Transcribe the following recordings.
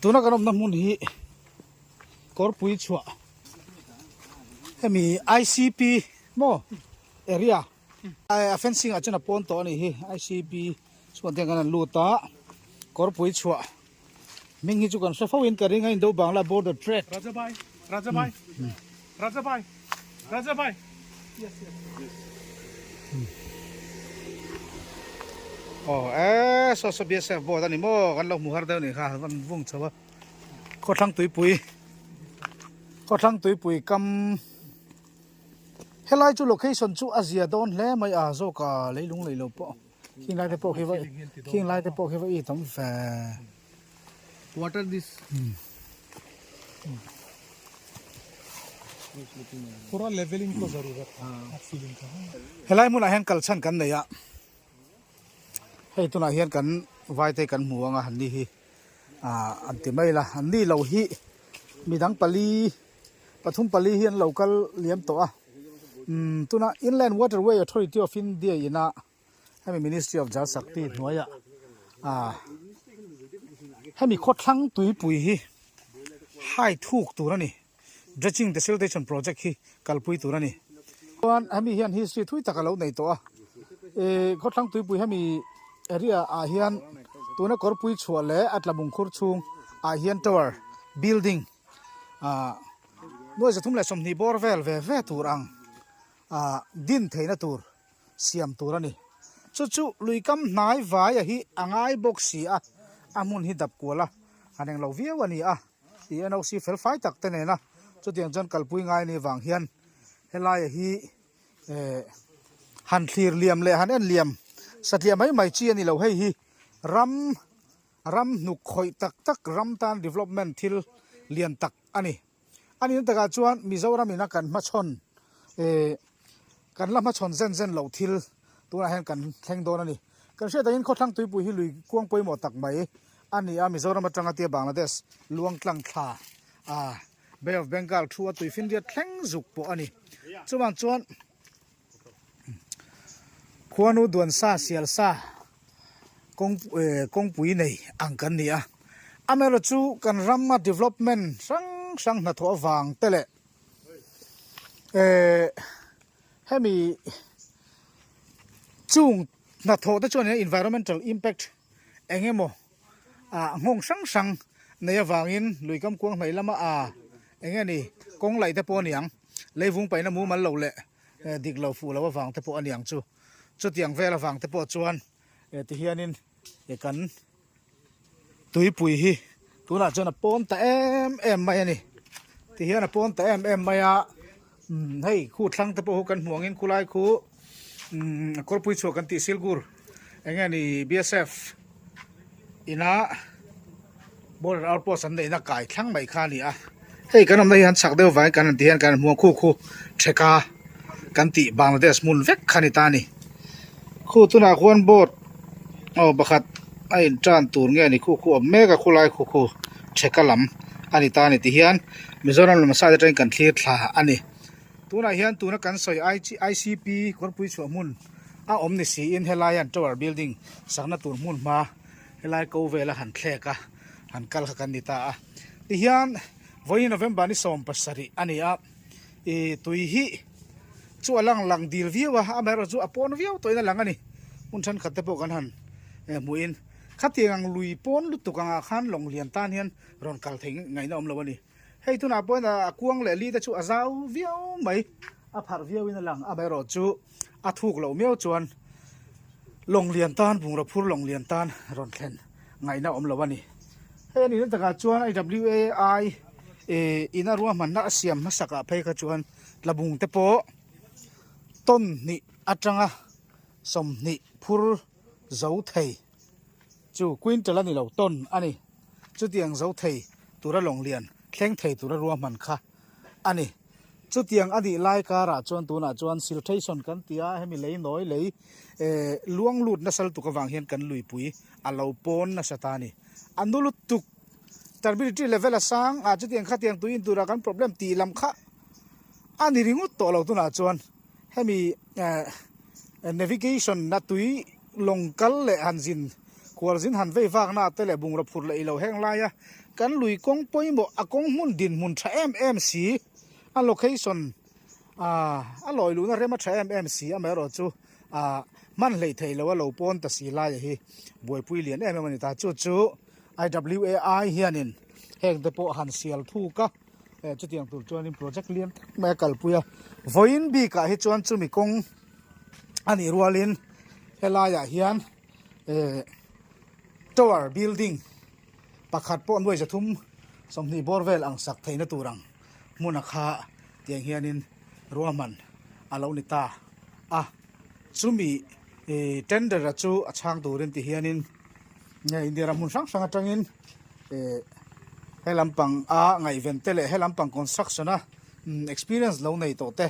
Tuna kan awmna hmun hi kawrpui chhuah hemi ICP maw area a fencing ah chuan a pawn tawh a nih hi ICP chhuan te hian kan han lut a kawrpui chhuah hming hi chu kan hre fo in ka ring a Indo Bangla border trade Rajabai Rajabai Rajabai Rajabai yes yes yes Aw e saw saw BSF board a ni maw kan lo hmu har deuh a nih kha an vung chho a khawthlang tuipui khawthlang tuipui kam helai chu location chu a zia dawn hle mai a zawk a leilung lei lo pawh khing lai te pawh khi va khing lai te pawh khi va i tam ve water this pura leveling ko zarurat feeling ka helai hmunah hian kal chhan kan nei a hei tunah hian kan vaite kan hmu anga han ni hi ah an ti mai la an ni lo hi midang pali pathum pali hi an lo kal liam tawh a umm tuna inland waterway authority of India ina hemi ministry of Jal Shakti hnuaiah ah hemi khawthlang tuipui hi hai thuk tur a ni dredging desiltation project hi kalpui tur a ni chuan hemi hian history thui tak a lo nei tawh a ih khawthlang tuipui hemi area ah hian tuna kawrpui chhuah leh a tla bung khur chhung ah hian tower building ah nuai 320 bawr vel ve ve tur ang ah din theihna tur siam tur a ni. Chu chu lui kam hnai vaia hi a ngai bawk si a, a hmun hi dap kual a, han eng lo viau a ni a, tih NOC fel fai tak te nena chutiang chuan kalpui ngai ni vang hian helaia hi eh han thlir liam leh han en liam satliah mai mai chi a ni lo hei hi ram ram hnuk khawih tak tak ram tan development thil lian tak a ni. A nihna takah chuan Mizoram ina kan hmachhawn eh kan la hmachhawn zen zen loh thil tunah hian kan thleng dawn a ni. Kan hriat angin khawthlang tuipui hi lui kuang pawimawh tak mai a ni a, Mizoram atanga tia Bangladesh luang tlang thla ah Bay of Bengal thu a tui finriat thleng zuk pawh a ni. Chuvang chuan Khuanu duan sa sial sa kawng eh kawngpui nei ang kan ni a, amaherawh chu kan rama development hrang hrang hnathawh avang te leh eh hemi chung hnathawh te chuan environmental impact eng emaw ah nghawng hrang hrang nei avangin lui kam kuang hnaih lama ah eng nge ni kawng laih te pawh a ni ang leivung paihna mumal lo leh dik lo fuh lo avang te pawh a ni ang chu chutiang vel avang te pawh chuan ti hianin kan tuipui hi tunah chuan a pawn ta em em mai a ni ti hian a pawn ta em em mai a umm hei khu thlang te pawh khu kan hmu angin khulai khu umm kawrpui chhuah kan tih silgur eng nge ni B_S_F ina border outpost an neihna kai thlang mai kha a ni a hei kan awmna hi han chak deuh vangin kan han ti hian kan han hmu a khu khu theka kan tih Bangladesh hmun vek kha a ni ta a ni khu tunah khuan boat aw pakhat a in tan tur nge ni khu khu a awm mek a khulai khu khu theka lam a ni ta a ni ti hian Mizoram lam side atangin kan thlir thla a ni tunah hian tuna kan sawi I_C_P kawrpui chhuah hmun a awm ni siin helai hian tower building sakna tur hmun hma helai ko vela han thlek a han kal kha kan ni ta a tihian vawiin November ni 17 a ni a ih tui hi chu a lang lang dil viau a amaherawh chu a pawn viau tawhin a lang a ni hmun thenkhat te pawh kan han hmuhin khatiang ang lui pawn lutuk angah khan lawng lian tan hian rawn kal thei ngaihna awm lo a ni. Hei tunah pawhin a kuang leh li te chu a zau viau mai, a pharh viauin a lang. Amaherawh chu a thuk loh miau chuan lawng lian tan, bungraw phur lawng lian tan rawn thlen ngaihna awm lo a ni. Hei a nihna takah chuan IWAI ina ruahmanna a siam hmasakah phei kha chuan tlabung te pawh tawn hnih atanga 20 phur zo thei. Chu quintal a ni lo, ton a ni. Chutiang zo thei tura lawng lian thleng thei tura ruahman kha a ni. Chutiang a nih lai karah chuan tunah chuan siltation kan ti a, hemi lei nawi lei eh luang lut nasa lutuk avang hian kan luipui a lo pawn nasa ta a ni. A nu lutuk turbidity level a sang a, chutiang khatiang tui in turah kan problem tih lam kha. A ni ringawt tawh lo tunah chuan hemi eh navigation na tui lawng kal leh han zin kual zin han vei vakna te leh bungraw phur leh ilo heng laia kan lui kawng pawimawh a kawng hmun dinhmun tha em em si a location ah a lawi luhna rem a tha em em si amaherawh chu ah hman hleih theih loh a lo pawn ta si laia hi buaipui lian em em a ni ta chu chu IWAI hianin heng te pawh han sial thuk a. Eh chutiang tur chuanin project lian tak mai a kalpui a vawiin bikah hi chuan chumi kawng a nih rualin helaiah hian eh tower building pakhat pawh nuai zathum 20 bawr vel ang sak theihna tur ang hmun a kha tiang hianin ruahman a lo ni ta a chumi eh tender a chu a chhang turin ti hianin nge India ram hmun hrang hrang atangin eh he lampang a ngaihven te leh he lampang construction a experience lo nei tawh te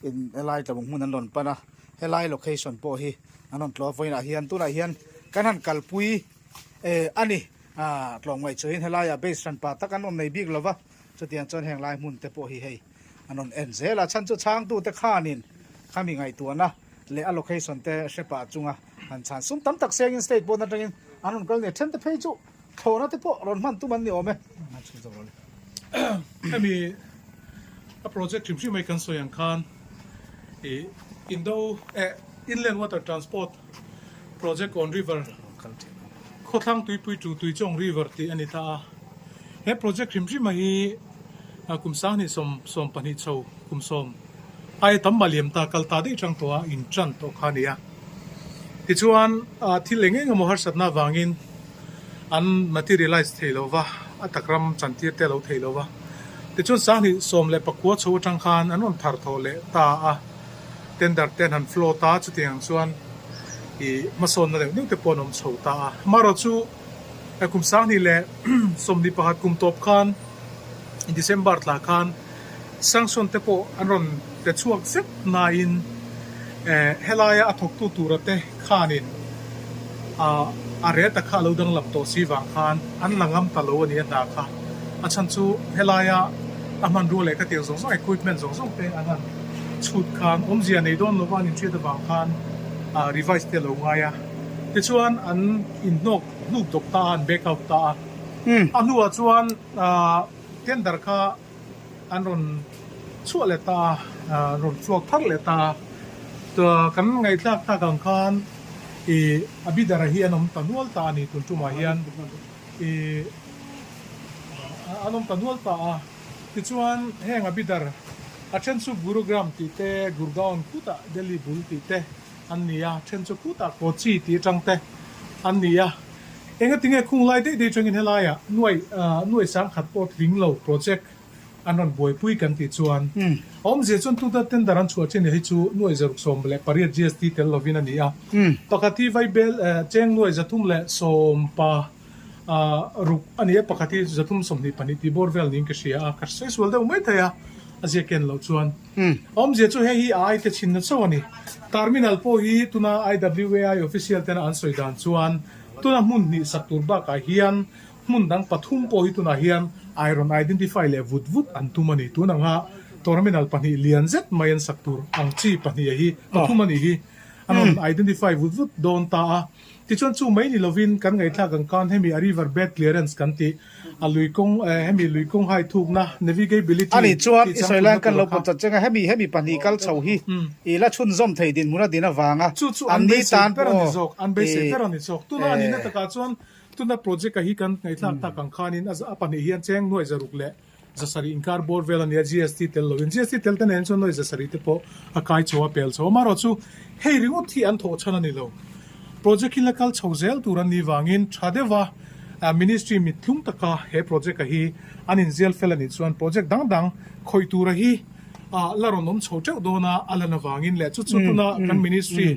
in helai tlabung hmun an rawn pan a helai location pawh hi an rawn tlawh a vawiinah hian tunah hian kan han kalpui eh a ni ah tlawmngaih chuhin helaiah base hran pa tak an awm nei bik lova chutiang chuan heng lai hmun te pawh hi hei an rawn en zel a chhan chu chhangtute khanin khami ngaihtuahna leh a location te hre pah chunga han chhan sum tam tak sengin state pawn atangin an rawn kal nia then te phei chu thlawhna te pawh rawn hman tum an ni awm e. Hemi a project hrim hrim mai kan sawi ang khan ih Indo eh Inland Water Transport Project on River Khawthlang Tuipui Tu Tuichawng River tih a ni ta a. He project hrim hrima hi kum 20 20 chho kum 10 Ai tam mah liam ta kal ta daih tang tawh a in tan tawh kha a ni a. Tichuan thil eng eng emaw harsatna avangin an materialize thei lo va, a tak ram chantir te a lo thei lo va. Tichuan 2019 chho atang khan an rawn thar thawh leh ta a, tender te an han float a, chutiang ang chuan ih hmasawnna deuh deuh te pawh an awm chho ta a. Amaherawhchu kum 2021 kum tawp khan December tla khan, Sanction te pawh an rawn pe chhuak zet nain helaia a thawktu tura te khanin a reta kha a lo danglam tawh si vang khan an la ngam ta lo a ni a hna kha. A chhan chu helaia a hmanrua leh khatiang zawng zawng equipment zawng zawng te an han chhut khan awmzia nei dawn lova an inhriat avang khan revise te a lo ngai a. Tichuan an inhnawk hnuk dawp ta a, an back out ta a. A hnuah chuan tender kha an rawn chhuah leh ta a, an rawn chhuak thar leh ta a. Kan ngaihthlak tak ang khan ih a bidara hi an awm ta nual ta a ni tun tumah hian ih an awm ta nual ta a. Tichuan heng a bidar a then chu Gurugram tih te, Gurgaon khutah Delhi bul tih te an ni a, then chu khutah Kochi tih atang te an ni a. Engatinge khung lai daih daih atangin helaiah nuai nuai sangkhat pawh tling lo project an rawn buaipui kan tih chuan awmzia chuan tuta tender an chhuah chin hi chu nuai 618 GST tel lovin a ni a. Pakhat hi vaibel cheng nuai 310 ruk a ni a, pakhat hi 324 tih bawr vel niin ka hria a, ka sawi sual deuh mai thei a, a ziak en loh chuan. Awmzia chu hei hi a aite chhinna chauh a ni. Terminal pawh hi tuna IWAI official tena an sawi dan chuan tuna hmun hnih sak tur bakah hian hmun dang pathum pawh hi tunah hian iron identify leh vut vut an tum a ni. Tun anga terminal pahnih lian zet mai an sak tur ang chi pahnih hi pathum a nih hi an rawn identify vut vut dawn ta a. Tichuan chu mai ni lovin kan ngaihthlak ang khan hemi a river bed clearance kan tih a lui kawng hemi lui kawng hai thukna navigability Ani chuan i sawi laiin kan lo pawt chat cheng a, hemi hemi pahnih kal chho hi i la chhunzawm thei dinhmun a din avanga Chu chu an an ni beisei tan ber a ni pawh zawk, an beisei i ber a ni zawk. Tuna a nihna takah chuan tuna project a hi kan ngaihthlak tak ang khanin a pahnih hian cheng nuai 600 leh 700 inkar bawr vel a nia GST tel lovin GST tel te nen chuan nuai 700 te pawh a kai chho a pel chho a amaherawh chu hei ringawt hi an thawh chhan a ni lo project hi la kal chho zel tur an nih vangin tha deuha ministry mithlung taka he project a hi an inzial fel a nih chuan project dang dang khawih tura hi la rawn awm chho teuh dawn a a lan avangin leh chu chu tuna kan ministry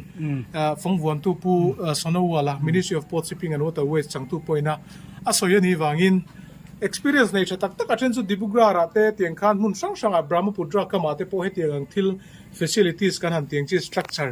fawngvuantu Pu Sonowal-a Ministry of Port Shipping and Waterways changtu pawhin a a sawi a nih vangin Experience nei tha tak tak a then chu Dibrugarh ah te tiang khan hmun hrang hrang ah Brahmaputra kam ah te pawh hetiang ang thil facilities kan han tiang chi structure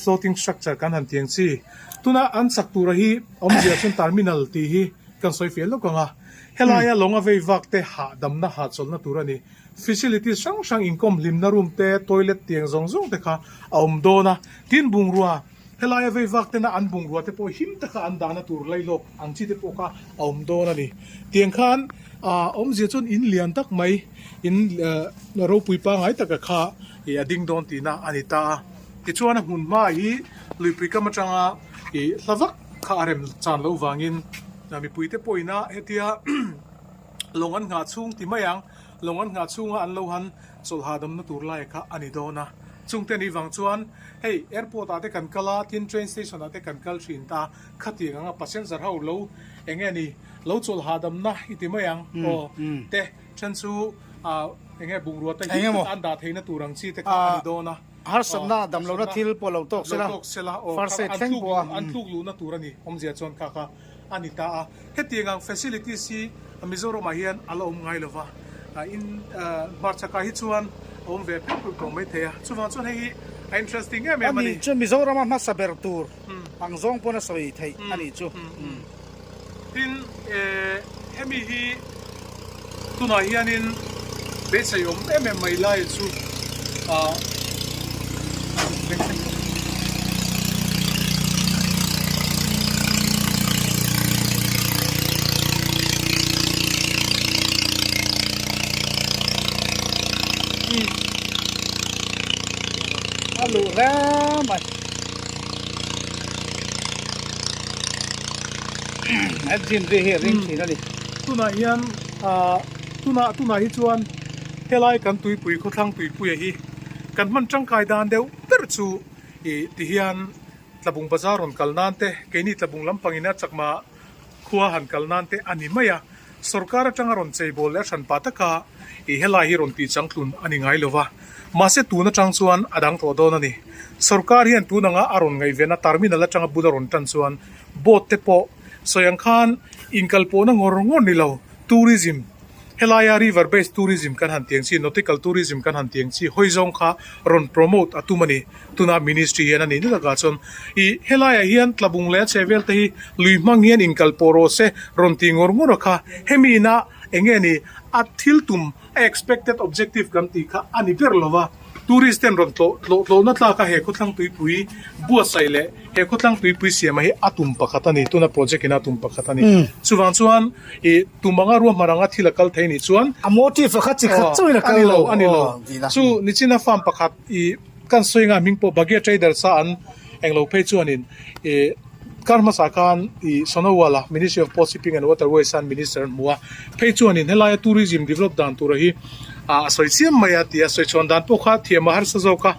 floating structure kan han tiang chi. Tuna an sak tura hi awmzia chuan terminal tih hi Kan sawi fiah lawk ang a, helaia lawnga vei vak te hahdamna hahchawlhna tur a ni. Facilities hrang hrang inkawm hlimna room te, toilet tiang zawng zawng te kha a awm dawn a. Tin bungrua, helaia vei vak tena an bungrua te pawh him taka an dahna tur lailawk ang chi te pawh kha a awm dawn a ni. Tiang khan awmzia chuan in lian tak mai, in ropui pangngai taka kha a ding dawn tihna a ni ta a. Tichuan a hmun hma hi luipui kam atanga hla vak kha a rem chan loh vangin mipuite pawhin a hetia lawng an nghah chhung ti mai ang, lawng an nghah chhunga an lo han chawlh hahdamna tur lai kha a ni dawn a. Chungte ni vang chuan hei airport ah te kan kal a, tin train station ah te kan kal thin ta, khatiang anga passenger ho lo eng nge ni lo chawlh hahdamna i ti mai ang aw te then chu eng nge bungrua te hi an dah theihna tur ang chi te kha a ni dawn a. Harsatna damlohna thil pawh lo tawk sela, first aid thleng pawh a. An tluk luhna tur a ni, awmzia chuan kha kha a ni ta a. Hetiang ang facilities hi Mizoramah hian a la awm ngai lo va, in hmarchhakah hi chuan a awm ve pheuh pheuh tawh mai thei a. Chuvang chuan hei hi a interesting em em a ni. A nih chu Mizorama hmasa ber tur ang zawng pawn a sawi theih a nih chu. Tin, hemi hi tunah hianin beisei awm em em mai lai chu ah A luh hle mai. Engine ri hi a ring thin a ni. Tunah hian ah tunah tunah hi chuan helai kan tuipui khawthlang tuipuia hi kan hman tangkai dan deuh ber chu ih ti hian Tlabung bazar rawn kal nan te keini Tlabung lampangin a chakma khua han kal nan te a ni mai a, sorkar atanga rawn cheibawl leh a hran pah taka ih helai hi rawn tih changtlun a ni ngai lo va, mahse tun atang chuan a dang tawh dawn a ni. Sorkar hian tun anga a rawn ngaihven a, terminal atanga bul a rawn tan chuan boat te pawh sawi ang khan inkalpawhna ngawr ngawr ni lo, tourism Helaia river based tourism kan han tiang chi, nautical tourism kan han tiang chi hawi zawng kha rawn promote a tum a ni. Tuna ministry hian a nih na takah chuan ih helaiah hian tlabung leh a chhehvel te hi lui hmang hian inkal pawh rawh se rawn ti ngawr ngawr a kha. Hemi ina eng nge ni a thil tum a expected objective kan tih kha a ni ber lo va. Tourist ten rawn tlawh tlawh tlawhna tlak a he khawthlang tuipui buatsaih leh he khawthlang tuipui siam a hi a tum pakhat a ni. Tuna project ina tum pakhat a ni. Chuvang chuan ih tum anga ruahman anga thil a kal thei nih chuan A motive a kha chi khat chauhin a kal lo a ni lo. Chu nichina farm pakhat ih kan sawi anga hming pawh Bagia Traders a an englo phei chuanin ih kar hmasa khan ih Sonowal a Ministry of Port Shipping and Waterways an Minister an hmu a phei chuanin helaia tourism develop dan tura hi ah a sawi chiam mai a ti a sawi chhuan dan pawh kha thiam a harsa zawk a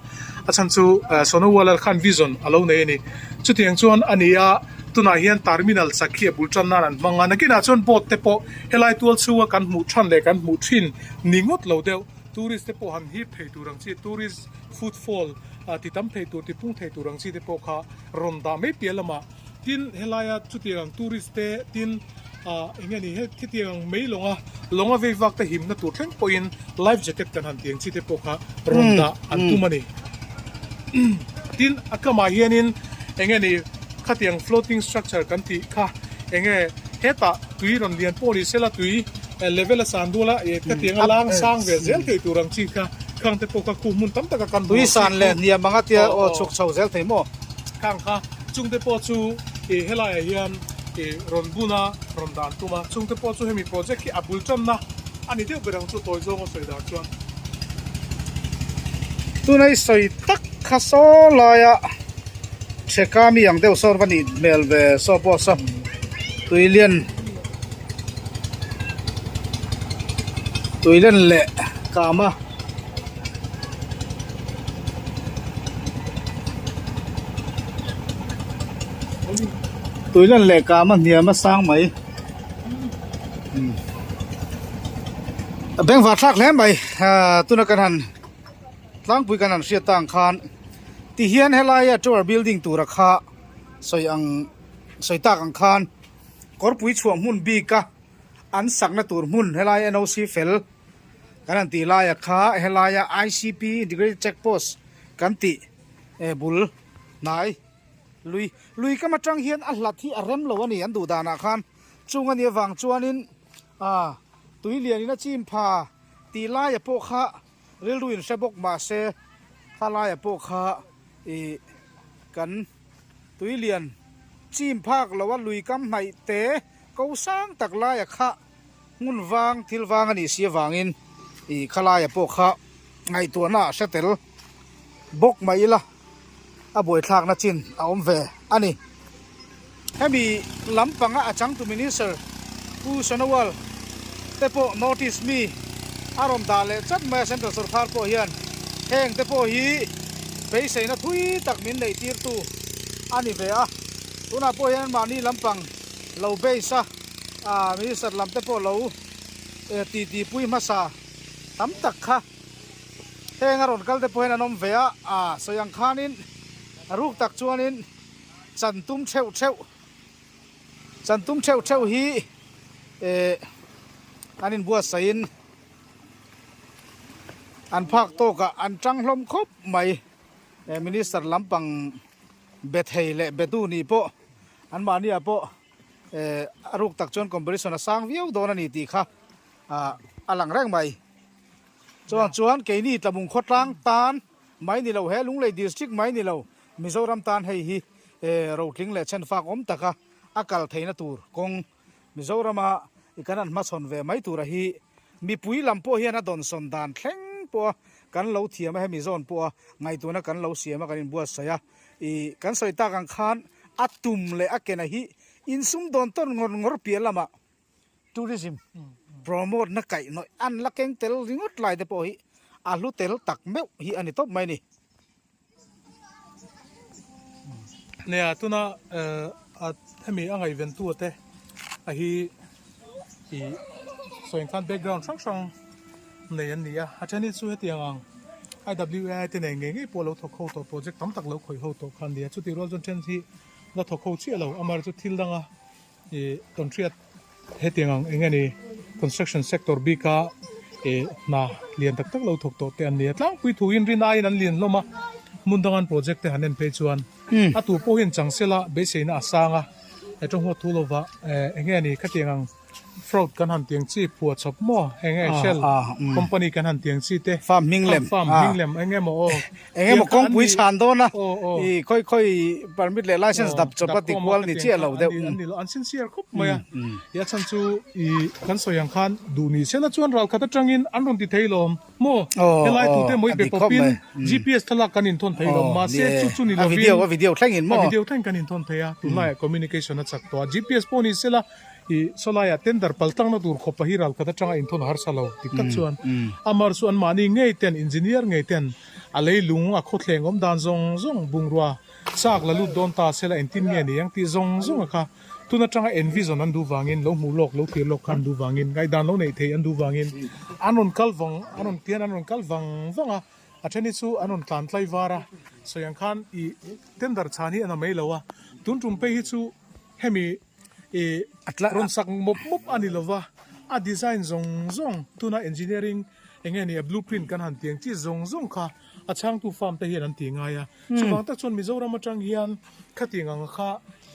a chhan chu Sonowal a khan vision a lo nei a ni chutiang chuan a ni a tunah hian terminal chak hi a bul tan nan an hmang a nakinah chuan boat te pawh helai tual chhunga kan hmuh than leh kan hmuh thin ni ngawt lo deuh tourist te pawh han hip thei tur ang chi tourist footfall ah ti tam thei tur ti pung thei tur ang chi te pawh kha rawn dah mai piah lamah tin helaia chutiang ang tourist te tin ah eng nge ni he khitiang ang mei lawnga lawnga vei vak te himna tur thleng pawhin life jacket kan han tih ang chi te pawh kha rawn dah an tum a ni tin a kamah hianin eng nge ni khatiang floating structure kan tih kha eng nge hetah tui rawn lian pawh ni sela tui level a san dual a eh khatiang a lang sang ve zel thei tur ang chi kha khang te pawh kha khu hmun tam taka kan tui san leh hniam anga tia aw chhuk chho zel thei maw? Khang kha chungte pawh chu ih helaiah hian ih rawn bun a rawn dan tum a chungte pawh chu hemi project hi a bul tanna a ni deuh ber ang chu tawi zawnga sawi dan chuan. Tuna i sawi tak kha saw laia Chheka mi ang deuh sawn va nih hmel ve saw pawh saw tuilian tuilian leh kama. Tuilan leh kam a hniam a sang mai a bengvar thlak hle mai ahh tuna kan han tlangpui kan han hriat tang khan tihian helaia tower building tura kha sawi ang sawi tak ang khan kawrpui chhuah hmun bik a an sakna tur hmun helai N_O_C fel. Kan han tih laia kha helaia ICP Integrated Check Post kan tih eh bul hnai lui lui kam atang hian a hlat hi a rem lo a ni an duh danah khan. Chung a nih avang chuanin ah tui lianin a chim pha tih laia pawh kha rilru in hre bawk mahse kha laia pawh kha ih kan tui lian chim phak lo a lui kam hnaih te ko sang tak laia kha hmun vang thil vang a nih si avangin ih kha laia pawh kha ngaihtuahna ah hre tel bawk mai ila a buaithlakna chin a awm ve a ni. Hemi lampanga a changtu Minister Pu Sonowal te pawh notice mi a rawn dah leh chat mai a, Central Sorkar pawh hian heng te pawh hi beiseina thui tak min neih tirtu a ni ve a, tunah pawh hian mahni lampang lo base a Minister lam te pawh lo titi pui hmasa tam tak kha heng a rawn kal te pawh hian an awm ve a, sawi ang khanin a ruk tak chuanin chan tum theuh theuh chan tum theuh theuh hi eh an inbuatsaihin an phak tawkah an tang hlawm khawp mai eh minister lampang be thei leh be tu nih pawh anmahni ah pawh eh a ruk tak chuan competition a sang viau dawn a ni tih kha ah a lang reng mai. Chuang chuan keini Tlabung khawtlang tan mai ni lo he Lunglei District mai ni lo Mizoram tan hei hi rotling leh chhenfak awm taka a kal theihna tur kawng Mizorama i kan han hmachhawn ve mai tura hi mipui lam pawh hian a dawnsawn dan thleng pawha kan lo thiam a hemi zawn pawha ngaihtuahna kan lo siam a kan inbuatsaih a i kan sawi tak ang khan a tum leh a kena hi insumdawn tawn ngawr ngawr piah lamah Tourism promote na kaih nawih an la keng tel ringawt lai te pawh hi a hlu tel tak meuh hi a ni tawp mai a ni. Nia tuna hemi a ngaihven tu te a hi ih sawi khan background hrang hrang nei an ni a, a then hi chu hetiang ang IWAI te nei ngei ngei pawh lo thawk ho tawh project tam tak lo khawih ho tawh kha an ni a, chutih rual chuan then hi la thawk ho chiah lo amaherawhchu thil danga Ih tawnhriat hetiang ang eng nge ni construction sector bika ih hna lian tak tak lo thawk tawh te an ni a tlangpui thu in rin aiin an lian hlawm a hmun dang an project te han en phei chuan a tu pawh hian chang sela beiseina a sang a he tawng huat thu lova eh eng nge ni khatiang ang fraud kan han tiang chi phuah chawp maw eng nge shell company kan han tiang chi te farm hming lem farm hming lem eng nge maw aw Eng emaw kawngpui chhan dawn a, i khawi khawi permit leh license dap chawp a ti kual ni chiah lo deuh. An ni lo, an sincere khawp mai a. I a chhan chu i kan sawi ang khan duh ni sela chuan ral khat atangin an rawn ti thei lawm maw? Helai tute maw i be pawpin GPS thlalak kan inthawn thei lo mahse chu chu ni lovin a video thlengin maw? A video thleng kan inthawn thei a, tunlaiah communication a chak tawh a, GPS pawh ni sela I sawlaiah tender pal tlangna tur khawpa hi ralkhat atanga inthawn harsa lo dik tak chuan Amar chu anmahni ngei ten engineer ngei ten a leilung a khawthleng awm dan zawng zawng bungrua chak la lut dawn ta sela engtin nge ni ang tih zawng zawng a kha tun atanga envision an duh vangin lo hmuh lawk lo thlir lawk kha an duh vangin ngaihdan lo neih theih an duh vangin an rawn kal vang an rawn tian an rawn kal vang vang a a then hi chu an rawn tlan tlai var a sawi ang khan i tender chhan hi a na mai lo a tun tum phei hi chu hemi Ih rawn sak mawp mawp a ni lova, a design zawng zawng tuna engineering eng nge ni a blueprint kan han tiang chi zawng zawng kha a chhangtu farm te hian an ti ngai a. Chuvang tak chuan Mizoram atang hian khatiang ang kha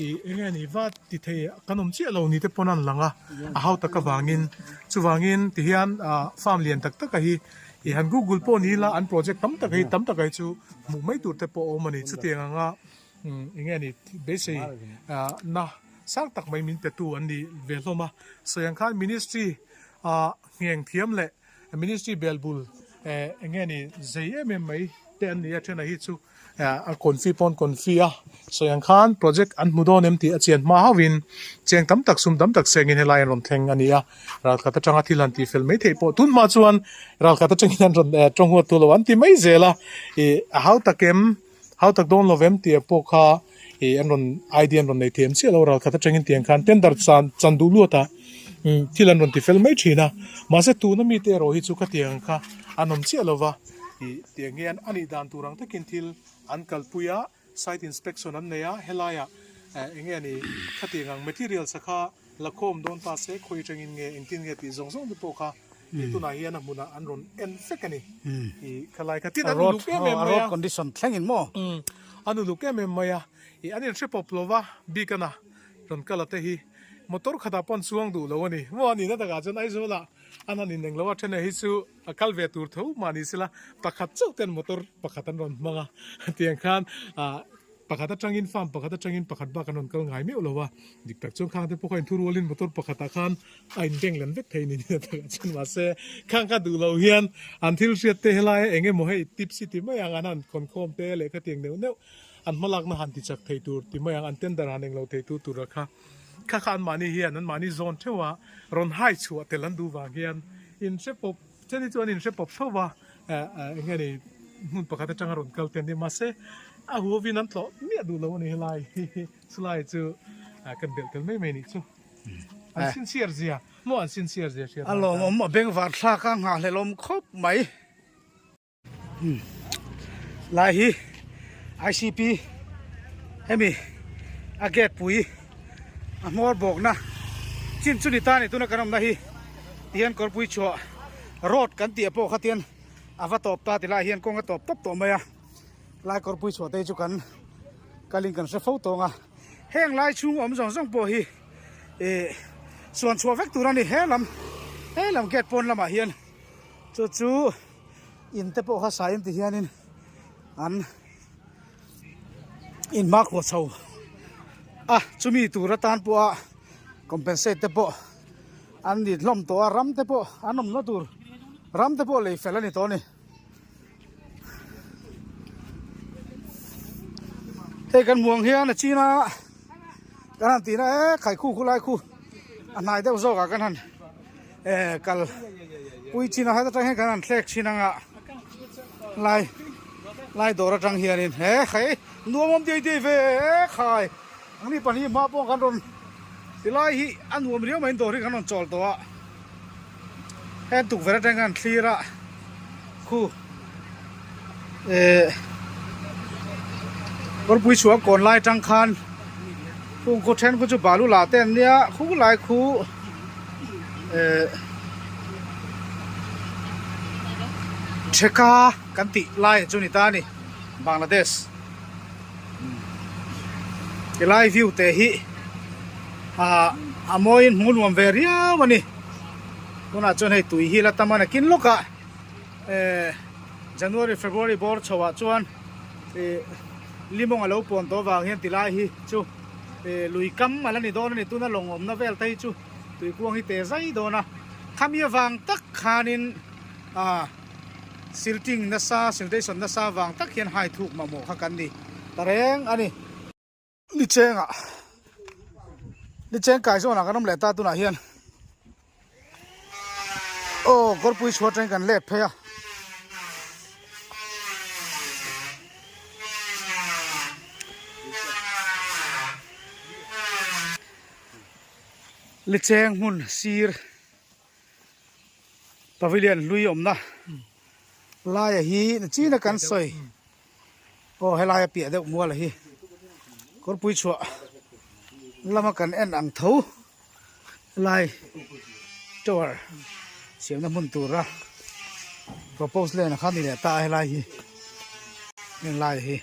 ih eng nge ni va ti thei kan awm chiah lo ni te pawn an lang a, a hau tak avangin. Chuvangin ti hian farm lian tak tak a hi ih han google pawh ni ila an project tam tak hi tam tak hi chu hmuh mai tur te pawh a awm a ni. Chutiang anga Eng nge ni beisei na sang tak mai min petu an ni ve hlawm a, sawi ang khan ministry ah ngheng thiam leh ministry belbul eng nge ni zei em em mai te an ni a, thenah hi chu a confi pawn confi a, sawi ang khan project an hmu dawn em tih a chian hma hauhin cheng tam tak sum tam tak sengin helai an rawn thleng a ni a, ralkhat atanga thil han tihfel mai theih pawh tun hma chuan ralkhat atangin an rawn tawng huat tur lo an ti mai zel a, ih a hau tak em. Hau tak dawn lo vem tih pawh kha ih an rawn idea an rawn nei thiam chiah lo ralkhat atangin tiang khan tender chan chan duh luat a umm thil an rawn ti fel mai thin a mahse tuna mite erawh hi chu khatiang kha an awm chiah lo va ih tiang hian a nih dan tur ang takin thil an kalpui a site inspection an nei a helaiah eh eng nge ni khatiang ang materials a kha La khawm dawn ta se khawi atangin nge engtin nge tih zawng zawng te pawh kha i tunah hian a hmunah an rawn en vek a ni. I khalai kha tin an uluk em em mai a. Road condition thleng in maw? An uluk em em mai a. I an inhre pawp lo va bik ana rawn kal a te hi. Motor khatah pawh an chuang duh lo a ni. Maw a nihna takah chuan Aizawlah an han ineng lo a, then hi chu a kal ve tur tho mah ni sela pakhat chauh ten motor pakhat an rawn hmang a, tiang khan ah pakhat atangin farm pakhat atangin pakhat bak an rawn kal ngai meuh lo a, dik tak chuan khang te pawh kha inthurualin motor pakhatah khan a inbeng len vek thei ni nihna takah chuan mahse khang kha duh loh hian an thil hriat te helai eng emaw hei tips hi ti mai ang an han khawnkhawm te lehkha tiang neuh neuh an hmalakna han ti chak thei tur ti mai ang an tender han englo thei tu tura kha kha kha anmahni hian anmahni zawn theuh a rawn hai chhuah tel an duh vang hian inhre pawp cheni chu an inhre pawp tho va eh eng nge ni hmun pakhat atanga rawn kal te an ni mahse a huavin an tlawh miah duh lo a ni helai hi hi chulai chu kan belh tel mai mai nih chu an sincere zia maw an sincere zia hriat A lawmawm a bengvar thlak a nghahhlelawm khawp mai. Lai hi ICP hemi a gate pui a hmawr bawkna chin chu ni ta a ni tuna kan awmna hi tihian kawrpui chhuah road kan tih pawh kha tian a va tawp ta ti lai hian kawng a tawp tawp tawh mai a lai kawrpui chhuah te hi chu kan kalin kan hre fo tawng a heng lai chhung awm zawng zawng pawh hi ih suan chhuah vek tur a ni he lam he lam gate pawn lamah hian chu chu. In te pawh kha sain ti hianin an inhma khuah chho a chumi tur atan pawha compensate te pawh an ni hlawm tawh a ram te pawh an awmna tur ram te pawh lei fel a ni tawh a ni. Hei kan hmuh ang hian a china kan han tihna e khai khu khu lai khu a hnai deuh zawkah kan han eh kal pui chin a heta tang hian kan han thlek thin anga lai lai dawr atang hianin he khai nuam awm diai diai ve e khai ang ni pahnih hma pawh kan rawn tilai hi a nuam riau mai in dawr hi kan rawn chawl tawh a heng tukverh atang hian thlir a khu eh kawrpui chhuah kawn lai atang khan khung khaw then khu chu balu lah te an nia khu lai khu eh theka kan tih lai chu ni ta a ni Bangladesh tilai view te hi ah a mawiin hmuh nuam ve riau a ni tunah chuan hei tui hi la tam a nakin lawk ah eh January February bawr chho ah chuan ih limawng a lo pawn tawh avang hian tilai hi chu ih lui kam a la ni dawn a ni tuna lawng awmna vel te hi chu tui kuang hi te zai dawn a khami avang tak khanin ah silting nasa siltation nasa vang tak hian hai thuk mamawh kha kan ni ta reng a ni. Ni chengah ni cheng kai zawnah kan awm leh ta tunah hian aw kawrpui chhuat atangin kan let phei a. Licheng hmun sir pavilion hlui awmna laia hi nachina kan sawi. Aw helai a piah deuh mual a hi kawrpui chhuah lama kan en ang tho helai tower siamna hmun tura propose len a kha ni leh ta a helai hi heng lai hi.